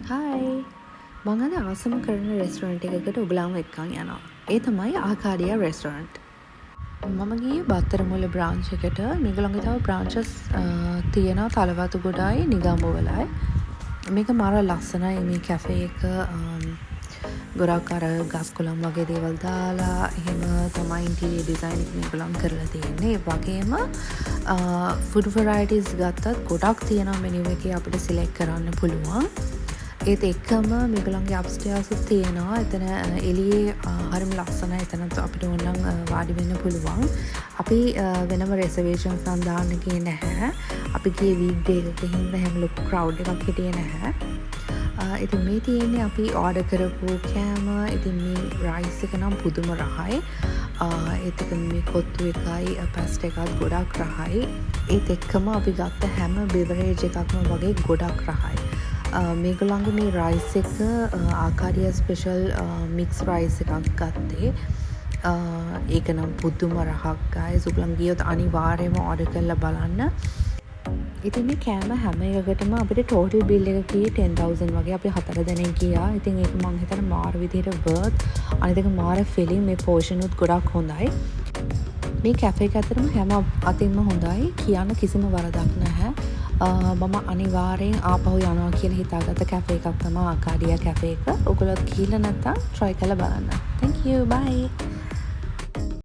Hi, මං අද ආසම කරන රෙස්ටෝරන්ට් එකකට ඔයගොල්ලන්ව එක්කන් යනවා. ඒ තමයි ආකාඩියා රෙස්ටෝරන්ට්. මම ගියේ බත්තරමුල්ල බ්‍රාන්ච් එකට. මේගොල්ලන්ගේ තව බ්‍රාන්චස් තියෙනවා තලවතුගොඩයි නිගම්බු වලයි. මේක මාර ලස්සනයි මේ කැෆේ එක. ගොඩක් අර ගස් කොළන් වගේ දේවල් දාලා එහෙම තමයි ඉන්ටීරියර් ඩිසයින් එක මේගොල්ලන් කරලා තියෙන්නේ. ඒ වගේම ෆුඩ් වෙරයිටිස් ගත්තත් ගොඩක් තියෙනවා මෙනු එකේ අපිට සිලෙක්ට් කරන්න පුළුවන්. ඒත් එක්කම මේගොල්ලන්ගේ අප්ස්ටෙයාර්ස් උත් තියෙනවා. එතන එළියේ හරිම ලස්සනයි. එතනත් අපිට ඕනනම් වාඩි වෙන්න පුළුවන්. අපි වෙනම රෙසර්වේෂන්ස් නම් දාන්න ගියේ නැහැ. අපි ගියේ වීක් ඩේ එකක හින්දා එහෙම ලොකු ක්‍රවුඩ් එකක් හිටියේ නැහැ. ඉතින් මේ තියෙන්නේ අපි ඕඩර් කරපු කෑම. ඉතින් මේ රයිස් එක නම් පුදුම රහයි. ඒත් එක්ක මේ කොත්තු එකයි පැස්ටා එකත් ගොඩක් රහයි. ඒත් එක්කම අපි ගත්ත හැම බෙවරේජ් එකක්ම වගේ ගොඩක් රහයි. මේගොල්ලන්ගේ මේ රයිස් එක ආකාඩියා ස්පෙෂල් මික්ස් රයිස් එකක් ගත්තේ. ඒක නම් පුදුම රහක් ගයිස්. ඔයගොල්ලන් ගියොත් අනිවාර්යයෙන්ම ඕඩර් කරලා බලන්න. ඉතින් මේ කෑම හැම එකකටම අපිට ටෝටල් බිල් එක ගියේ 10,000 වගේ. අපි හතර දෙනෙක් ගියා. ඉතින් ඒක මං හිතන්නේ මාර විදිහට වර්ත්. අනිත් එක මාර ෆිලිං, මේ පෝෂන් උත් ගොඩක් හොඳයි. මේ කැෆේ එක ඇත්තටම හැම අතින්ම හොඳයි. කියන්න කිසිම වරදක් නැහැ. මම අනිවාර්යෙන් ආපහු යනවා කියලා හිතාගත්ත කැෆේ එකක් තමයි ආකාඩියා කැෆේ එක. ඔයගොල්ලොත් ගිහිල්ලා නැත්තම් try කරලා බලන්න. Thank you, bye.